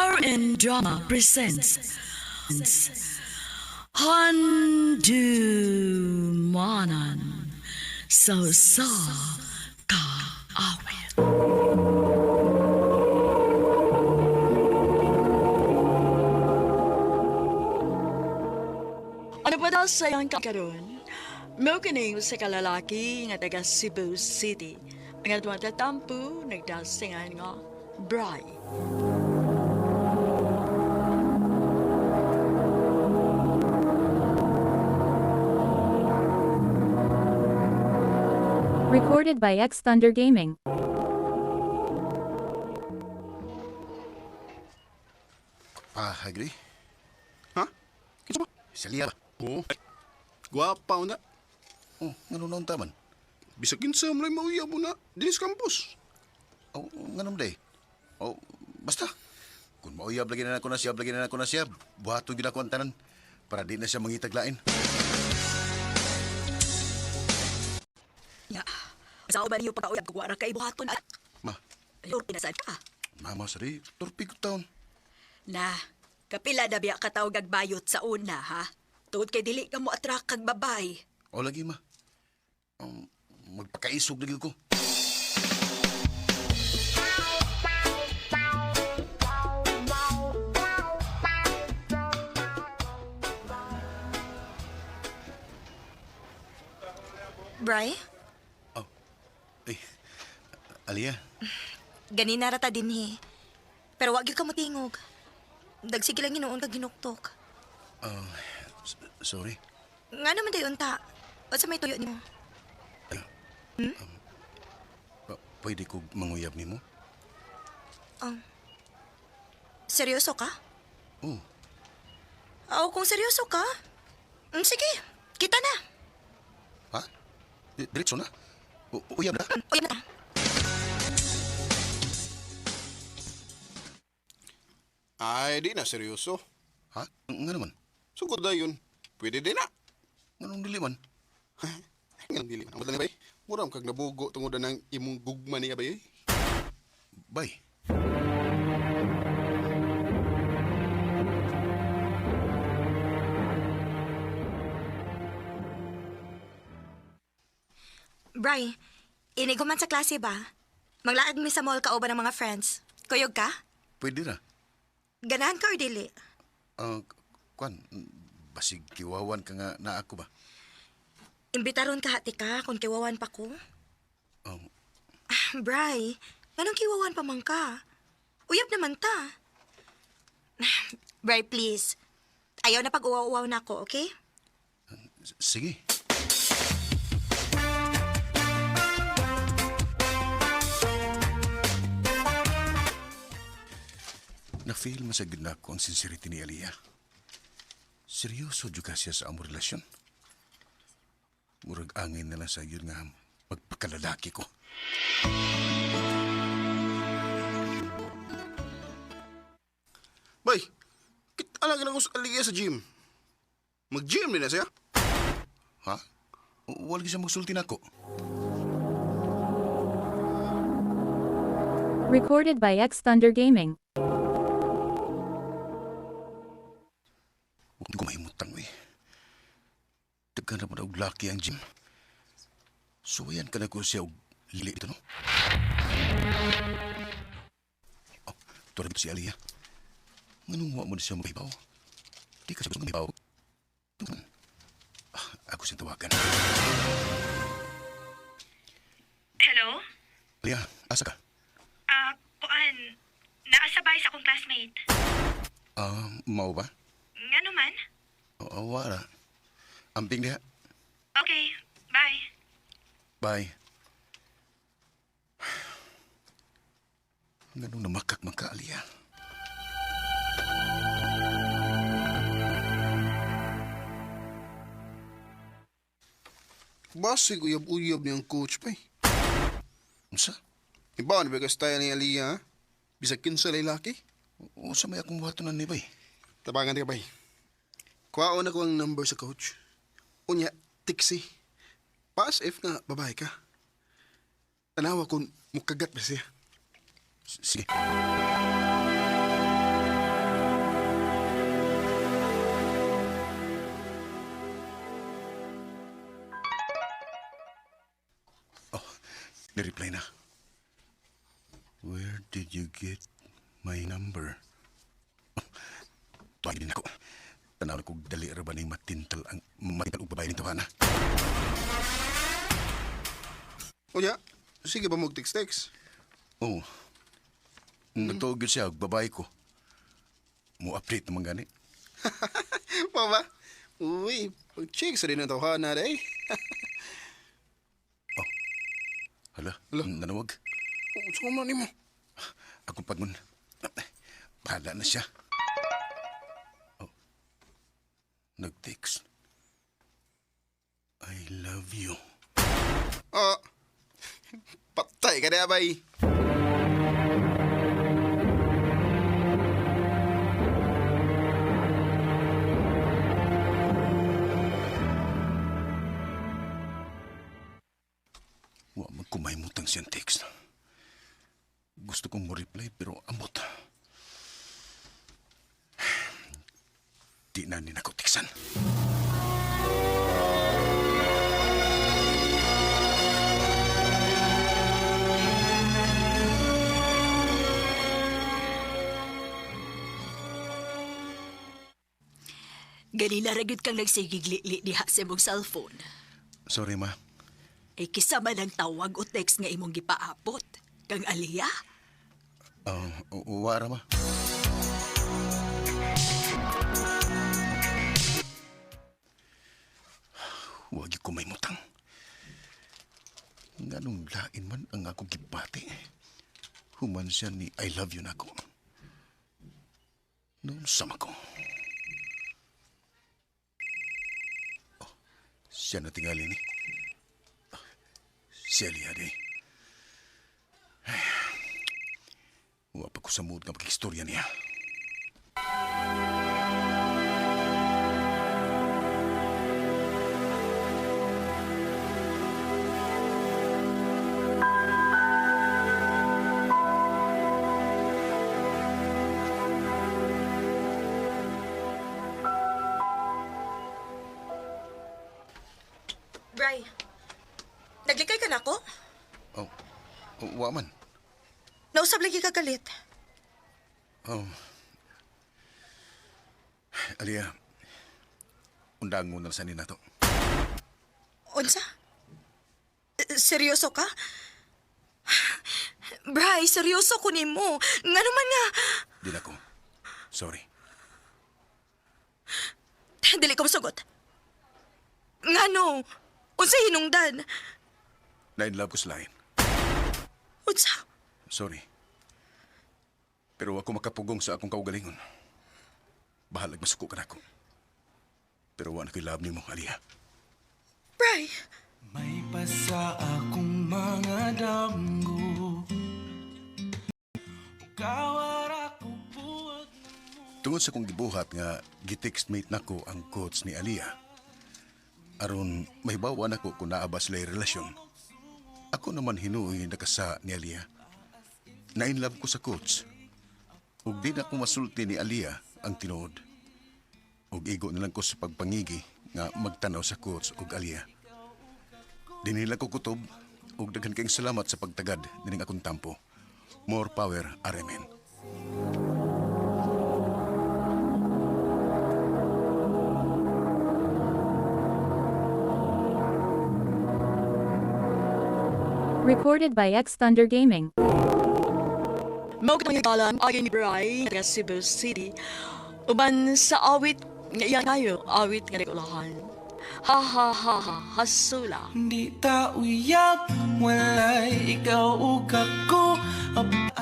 RN Drama presents Handumanan sa sa kaawit. Ano pa daw sa iyang karon? Mao kini sa kalalaki nga taga Cebu City. Ang atong tatampo nagdasingan nga Bray. Recorded by X Thunder Gaming. Pahagri. Ha? Kinsa ba? Sa liya ba? Oo. Gwapa na. Oh, ngano naon taman? Bisag kinsa mo lang mauyab mo na dinhi sa campus. Oh, ngano day? Oh, basta. Kung mauyab lagi na ako na siya, lagi na ako na siya, buhaton gyud ako ang tanan para di na siya mangitag lain. Ya. Sa uban niyo pagkauyab kung wala kay buhaton at Ma, ayor pinasad ka. mama sari, torpi ko taon. Na, kapila na biya ka tawag agbayot sa una, ha? Tungod kay dili ka mo atrak kag babay. O lagi ma. Magpakaisog lagi ko. Bray, Oh, ay, Alia, ganina ra ta dinhi. Pero wag gyud ka motingog. Dagsige lang hinuon kag ginuktok. sorry. Nga naman dayon ta. Unsa may tuyo nimo? Pwede ko manguyab nimo? Seryoso ka? Oh, Oo, kung seryoso ka. Sige, kita na. ha? Diretso na? Uyab na? Uyab na ta. Ay, di na seryoso. Ha? Nga naman? Sugod na yun. Pwede din na. Nganong dili man? Nga dili. Ang batang bay. Mura kag nabugo tungod na ng imong gugma niya bay. Bye. Bray, inigo man sa klase ba? Maglaag mi sa mall kauban ng mga friends. Kuyog ka? Pwede ra. Ganahan ka or dili? Ah, kwan, basig kiwawan ka nga na ako ba? Imbitaron ka hati ka kung kiwawan pa ko. Um, Bray, nganong kiwawan pa man ka? Uyab naman ta. Bray, please. Ayaw na pag-uwaw-uwaw na ako, okay? Sige. Na-feel masagid na ako ang sincerity ni Aliyah. Seryoso jud ka siya sa among relasyon. Murag angin na lang sa yun nga magpakalalaki ko. Bay, kita lang ko sa Aliyah sa gym. Mag-gym din na siya. Ha? Wala siya magsulti nako. Recorded by X Thunder Gaming. Huwag ko mahimutang, eh. Daghan na mo na og laki ang gym. Suwayan ka na ko siya og lili ito, no? Oh, turag si Aliyah. Nganong wa mo na siya mahibaw? Di ka siya gusto mahibaw. Ah, ako siyang tawagan. Hello? Aliyah, asa ka? Ah, kuan. Naasabay sa akong classmate. Ah, mao ba? Nga naman? Oo, wala. Amping diha. Okay, bye. Bye. Nganong namakak man ka, Aliyah? Basig uyab-uyab niyang coach bay. Unsa? Iba na ba ka style ni Aliyah? Ha? Bisag kinsa lay laki. Unsa may akong buhaton na ni bay? Tabangan ka bay. Kuhaon ako ang number sa coach. Unya, tiksi. Pass if nga babae ka. Tanawa kung mukagat ba siya. Sige. Ni-reply na. Where did you get my number? Tuwag din ako. Tanaw ko dali ra ba ning matintal ang matintal og babae nito, Hana. Unya, sige ba mag text-text? Oo. Oh. Nagtuog yun siya, og babae ko. Mo-update naman gani. Mao ba? Uy, pag-check sa rin ang tawhana day. Hala, Hala. nanawag. Unsa man nimo? Akong pagun. Bahala na siya. Oh. Nag-text. I love you. Ah. Patay ka na, bay. Wa man kumaymutang siyang text. Gusto kong mo-reply pero amot. Di na ni nako tiksan. Ganina ra gyud kang nagsigig-li diha sa imong cellphone. Sorry, ma. Eh kisa man ang tawag o text nga imong gipaapot. Kang Aliyah? Wara, ma. Huwag yung kumaymutang. Nganong lain man ang akong gibati. Human siya ni I love you nako. Noon sama ko. Oh, siya na tingali ni. Siya liya di. Wa pa ko sa mood nga makikistorya niya. Bray, naglikay ka na ako? Oh, wa man. Nausab lagi ka galit. Oh. Alia, undang mo na sa ni nato. Unsa? Seryoso ka? Bray, seryoso ko nimo. Nga naman nga. Di na ko. Sorry. Dili ko sugot. Ngano? Unsa hinungdan? Na-in love ko sa lain. Unsa? Sorry. Pero ako makapugong sa akong kaugalingon. Bahalag masuko ka na ako. Pero wa na ko'y love nimo, Alia. Bray, May pasa akong mga damgo. Kawara ko buwag. Tungod sa kong gibuhat nga gitextmate nako ang coach ni Alia. Aron mahibawa nako kung naa ba sila relasyon. Ako naman hinuoy nakasa ni Alia. Na in love ko sa coach. Ug di na ko masulti ni Alia ang tinuod. Ug igo na lang ko sa pagpangigi nga magtanaw sa coach ug Alia. Di nila ko kutob ug daghan kayong salamat sa pagtagad nining akong tampo. More power, RMN. Recorded by X Thunder Gaming. Mao kitang ngalan agi ni Bray taga Cebu City. Uban sa awit nga iya kayo, awit nga nagulahan. Ha ha ha ha, hasula. Di ta uyab, walay ikaw ug ako.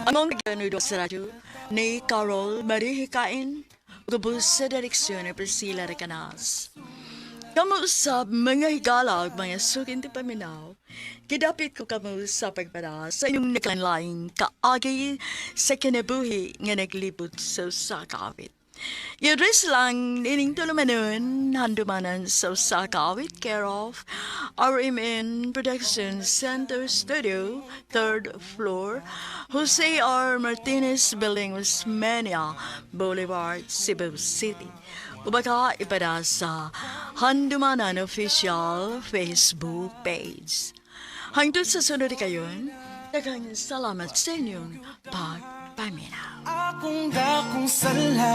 Among ganudo sa radyo ni Carol Marihikain, gubos sa direksyon ni Priscilla Recanas. Kamo usab mga higala ug mga sukin ti paminaw. Gidapit ko kamo sa pagpada sa inyong naglain kaagi sa kinabuhi nga naglibot sa usa ka awit. I-address lang ining tulumanon handumanan sa usa ka awit, care of RMN Production Center Studio, third floor, Jose R. Martinez Building, Osmeña Boulevard, Cebu City. O baka ipada sa Handumanan Official Facebook page. Hangtod sa sunod kayon, daghang salamat sa inyong pagpaminaw. Akong dakong sala.